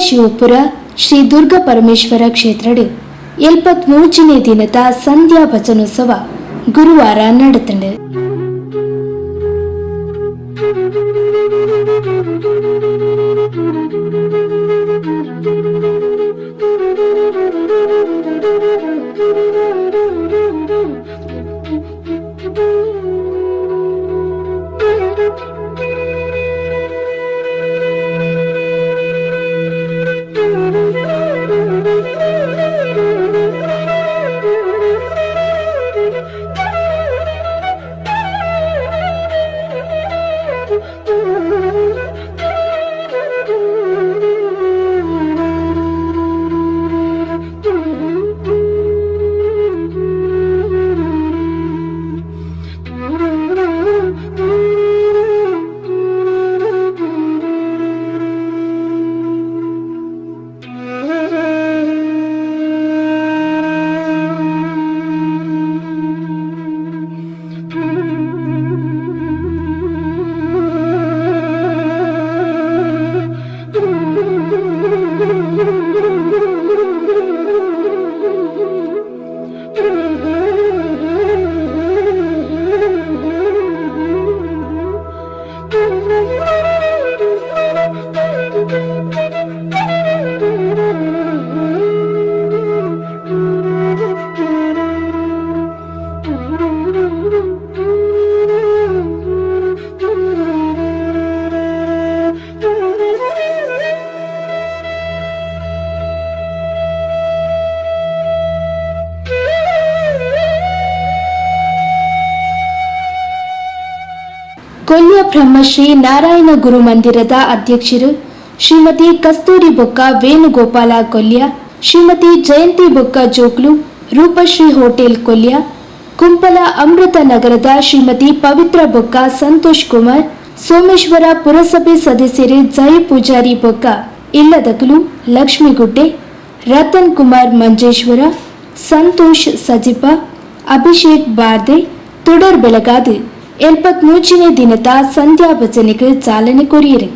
ಶಿವಪುರ ಶ್ರೀ ದುರ್ಗಾ ಪರಮೇಶ್ವರ ಕ್ಷೇತ್ರಡ್ 73ನೇ ದಿನದ ಸಂಧ್ಯಾ ಭಜನೋತ್ಸವ ಗುರುವಾರ ನಡೆತುಂಡು. ಕೊಲ್ಯ ಬ್ರಹ್ಮಶ್ರೀ ನಾರಾಯಣ ಗುರು ಮಂದಿರದ ಅಧ್ಯಕ್ಷರು ಶ್ರೀಮತಿ ಕಸ್ತೂರಿ ಬೊಕ್ಕ ವೇಣುಗೋಪಾಲ ಕೊಲ್ಯ, ಶ್ರೀಮತಿ ಜಯಂತಿ ಬೊಕ್ಕ ಜೋಕ್ಲು, ರೂಪಶ್ರೀ ಹೋಟೆಲ್ ಕೊಲ್ಯ, ಕುಂಪಲ ಅಮೃತ ನಗರದ ಶ್ರೀಮತಿ ಪವಿತ್ರ ಬೊಕ್ಕ ಸಂತೋಷ್ ಕುಮಾರ್, ಸೋಮೇಶ್ವರ ಪುರಸಭೆ ಸದಸ್ಯರು ಜಯ ಪೂಜಾರಿ ಬೊಕ್ಕ ಇಲ್ಲದಕಲು ಲಕ್ಷ್ಮೀಗುಡ್ಡೆ, ರತನ್ ಕುಮಾರ್ ಮಂಜೇಶ್ವರ, ಸಂತೋಷ್ ಸಜಿಪ, ಅಭಿಷೇಕ್ ಬಾರ್ದೆ ತುಡರ್ ಬೆಳಗಾದು 73ನೇ ದಿನದ ಸಂಧ್ಯಾ ಭಜನೆಗೆ ಚಾಲನೆ ಕೊರಿಯರು.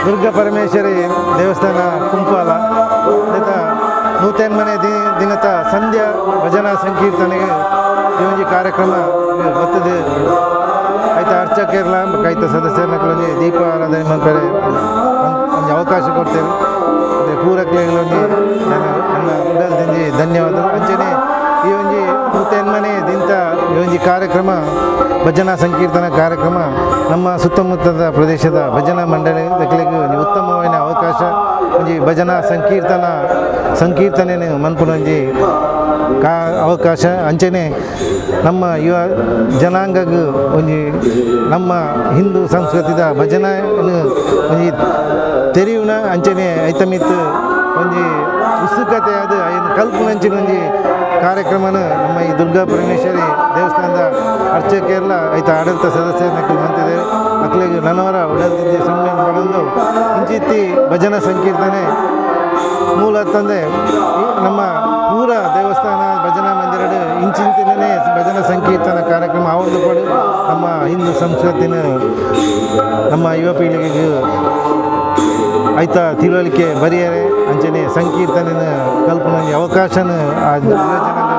Durga Parameshwari ದೇವಸ್ಥಾನ ಕುಂಪಾಲ ನೂತನ ಮನೆ ದಿನದ ಸಂಧ್ಯಾ ಭಜನಾ ಸಂಕೀರ್ತನೆಗೆ ಈ ಒಂಜಿ ಕಾರ್ಯಕ್ರಮ ಬರ್ತದೆ. ಐತ ಅರ್ಚಕರ್ಲ ಐತ ಸದಸ್ಯರನ್ನ ದೀಪ ಆರಾಧನೆ ಮನ್ಪರೆ ಒಂಜಿ ಅವಕಾಶ ಕೊಡ್ತೇವೆ. ಪೂರಕ್ಲೆಗ್ಲೊಂಜಿ ನನ್ನ ಉಡಲ್ದಿಂಜಿ ಧನ್ಯವಾದಗಳು. ಅಂಚನೆ ಈ ಒಂಜಿ ನೂತನ ಮನೆ ದಿಂತ ಈ ಒಂಜಿ ಕಾರ್ಯಕ್ರಮ ಭಜನಾ ಸಂಕೀರ್ತನ ಕಾರ್ಯಕ್ರಮ ನಮ್ಮ ಸುತ್ತಮುತ್ತದ ಪ್ರದೇಶದ ಭಜನಾ ಮಂಡಳಿ ಒಂಜಿ ಉತ್ತಮವಾದ ಅವಕಾಶ. ಒಂಜಿ ಭಜನಾ ಸಂಕೀರ್ತನೆ ಮನ್ಪುನ ಒಂಜಿ ಅವಕಾಶ. ಅಂಚನೆ ನಮ್ಮ ಯುವ ಜನಾಂಗಗ್ ಒಂಜಿ ನಮ್ಮ ಹಿಂದೂ ಸಂಸ್ಕೃತಿದ ಭಜನೆ ಒಂಜಿ ತೆರಿಯುನ ಅಂಚನೆ ಐತಮಿತ್ ಒಂಜಿ ಉತ್ಸುಕತೆ ಅದು ಐನ್ ಕಲ್ಪನಂಚಿನ ಒಂಜಿ ಕಾರ್ಯಕ್ರಮನ ನಮ್ಮ ಈ ದುರ್ಗಾ ಪರಮೇಶ್ವರಿ ದೇವಸ್ಥಾನದ ಅರ್ಚಕೆಲ್ಲ ಐತ ಆಡಳಿತ ಸದಸ್ಯರನ್ನ ಮಂತಿದೆ. ಅಕ್ಲೆಗ್ ನನವರ ಉಡಲ್ದಿಂಜಿ ಸೊನ್ನೆ ಪಡೊಂದು ಇಂಚಿತ್ತಿ ಭಜನಾ ಸಂಕೀರ್ತನೆ ಮೂಲ ತಂದೆ ನಮ್ಮ ಪೂರ ದೇವಸ್ಥಾನ ಭಜನಾ ಮಂದಿರ ಇಂಚಿಂತಿನೇ ಭಜನಾ ಸಂಕೀರ್ತನ ಕಾರ್ಯಕ್ರಮ ಆವೊಂದು ಪಡು ನಮ್ಮ ಹಿಂದೂ ಸಂಸ್ಕೃತಿನ ನಮ್ಮ ಯುವ ಪೀಳಿಗೆಗೆ ಐತ ತಿಳುವಳಿಕೆ ಬರಿಯರೆ ಅಂಚನೆ ಸಂಕೀರ್ತನೆನ ಕಲ್ಪನೆ ಅವಕಾಶನ ಆ ಯುವ ಜನಾಂಗ.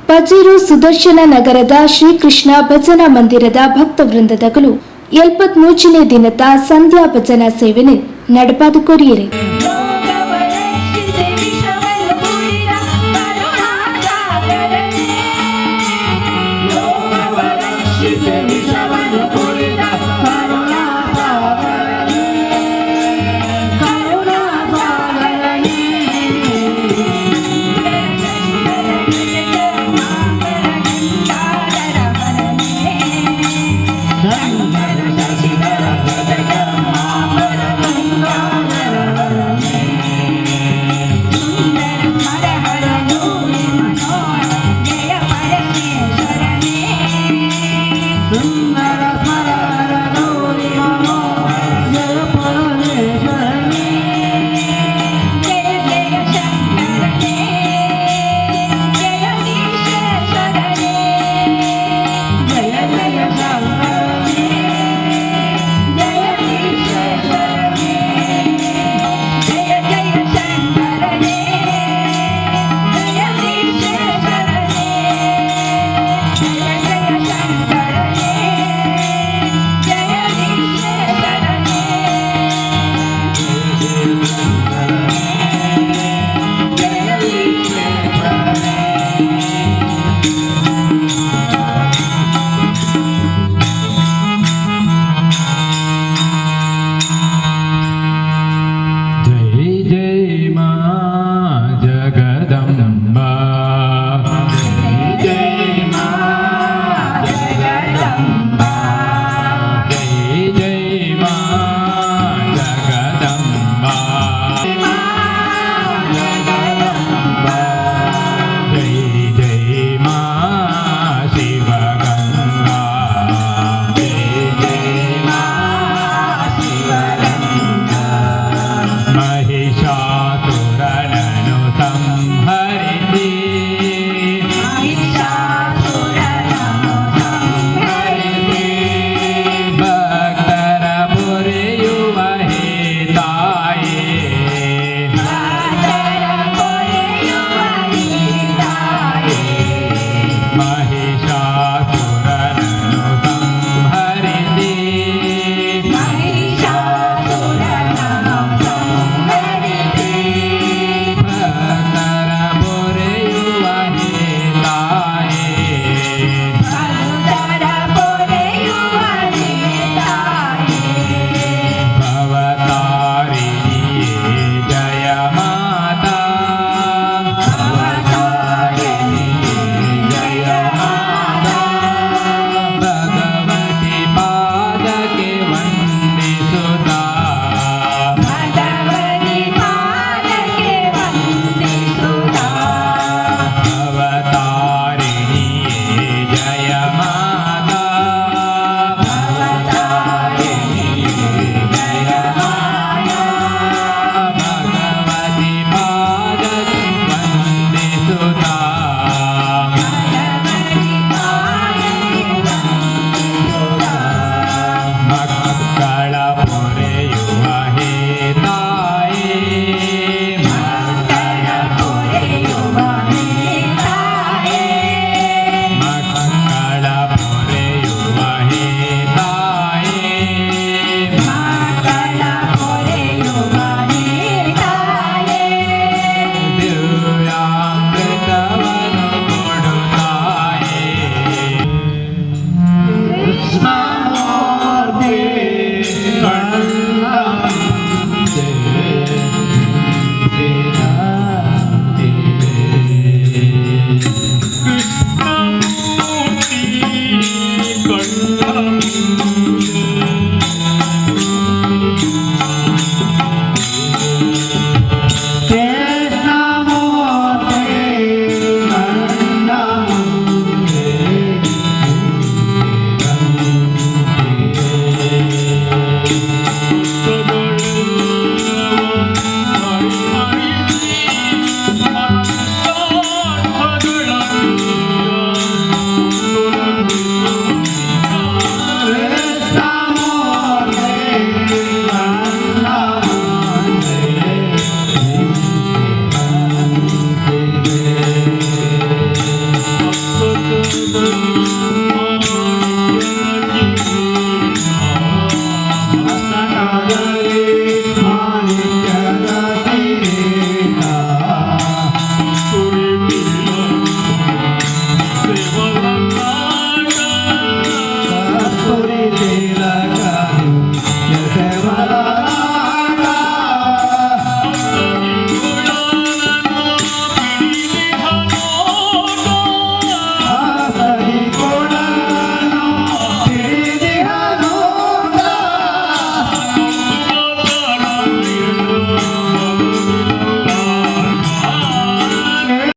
ಪಜೀರು ಸುದರ್ಶನ ನಗರದ ಶ್ರೀಕೃಷ್ಣ ಭಜನಾ ಮಂದಿರದ ಭಕ್ತವೃಂದದಗಳು 73ನೇ ದಿನದ ಸಂಧ್ಯಾ ಭಜನಾ ಸೇವೆನೆ ನಡಪಾದು ಕೊರಿಯರೆ. ಲೋಕವ ರಕ್ಷಿಸಿ ವಿಷವನ್ನು ಕುಡಿದ ಕರುಣಾಸಾಗರನೇ. ಲೋಕವ ರಕ್ಷಿಸಿ ವಿಷವನ್ನು ಕುಡಿದ ಕರುಣಾಸಾಗರನೇ, ಕರುಣಾಸಾಗರನೇ. ಶಂಕರ ಶಶಿಧರ ಭುಜಕರ್ಮಾಂಬರ ಗಂಗಾಧರ ಹರನೇ. ಸುಂದರ ಸ್ಮರ ಹರ ಗೌರಿ ಮನೋಹರ ಜಯ ಪರಮೇಶ್ವರನೇ. ಸುಂದರ ಸ್ಮರ ಹರ ಗೌರಿ ಮನೋಹರ ಜಯ ಪರಮೇಶ್ವರನೇ. ಜಯ ಜಯ ಶಂಕರನೇ, ಜಗದೀಶೇಶ್ವರನೇ. ಜಯ ಜಯ ಶಂಕರನೇ, ಜಗದೀಶೇಶ್ವರನೇ. ಜಯ ಜಯ ಶಂಕರನೇ, ಜಗದೀಶೇಶ್ವರನೇ. ಜಯ ಜಯ ಶಂಕರನೇ, ಜಗದೀಶೇಶ್ವರನೇ.